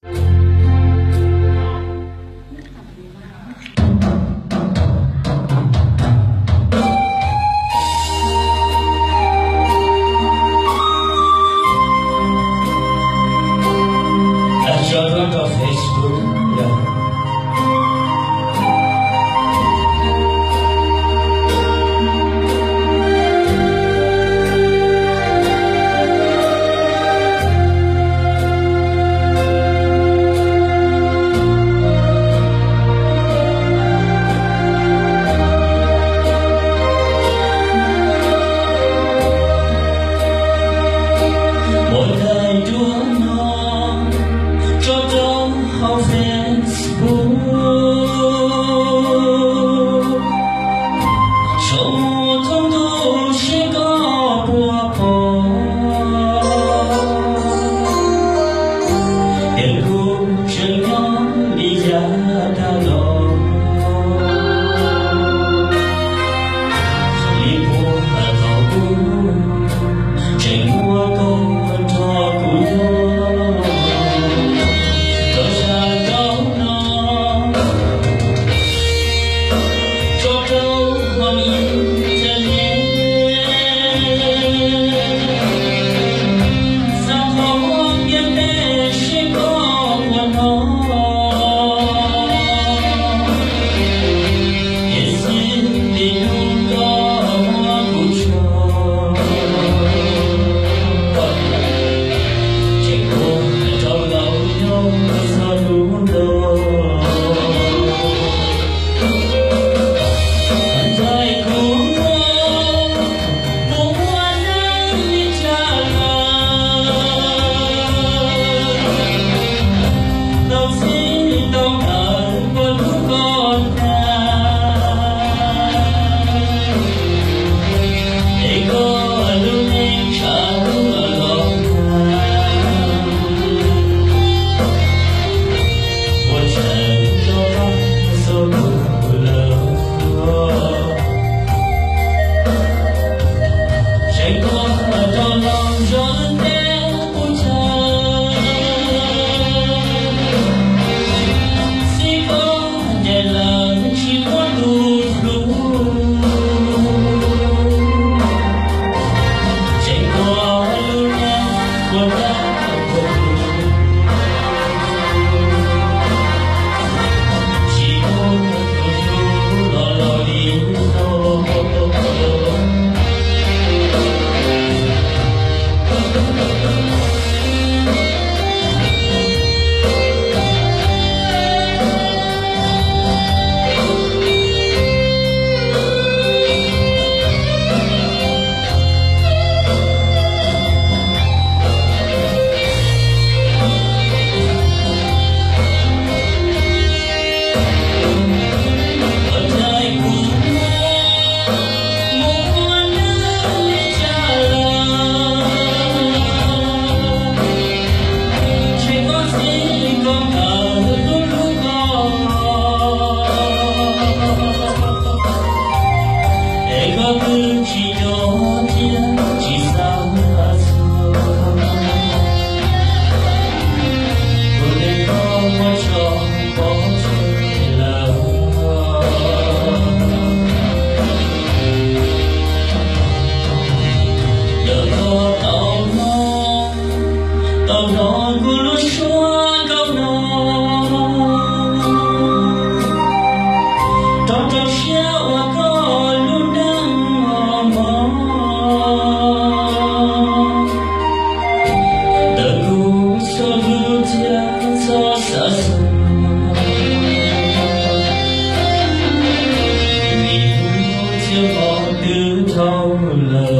Tso rau Facebook. Muaj daim duab no tso rau hauv Facebook, sau mus thoob ntuj seb koj puas pom. Tias kuv tseem nyob li yav tag los, li puag thaum ub tseem muaj koj nrog kuv nyob. Rau sab nraud no tso rau hauv internet, xav thov ntiaj teb seb koj puas hnov. Tiam sis li hnub koj muab kuv tso, tseem tuag rau laus nyob txog hnub no. Ntxhais kuv muaj, kuv muaj neej li cas los, tau txib tau nkawm puag hlub koj tag, es koj lub neej tshav kub los los tag. Ua tsaug rau koj txhua tus lawm. Tseem tuag rau laus nyob ntiaj teb qub chaw, txij koj ncaim lawm tsis muaj tus hlub. Tseem tuag lub neej kuv tag, tsis muaj tus hlub los laus li no. Es koj twb tsis nco thiab tsis xav txog, kuv ntes koj muab tso pov tseg lawm. Yog koj tau hnov, tau hnov kuv lub suab nkauj no, rau rau siab ua koj lub neej mos mos. Ntawm kuv txhua hnub thiab txhob xav xav, vim hnub thiab hmo twb dhau lawm.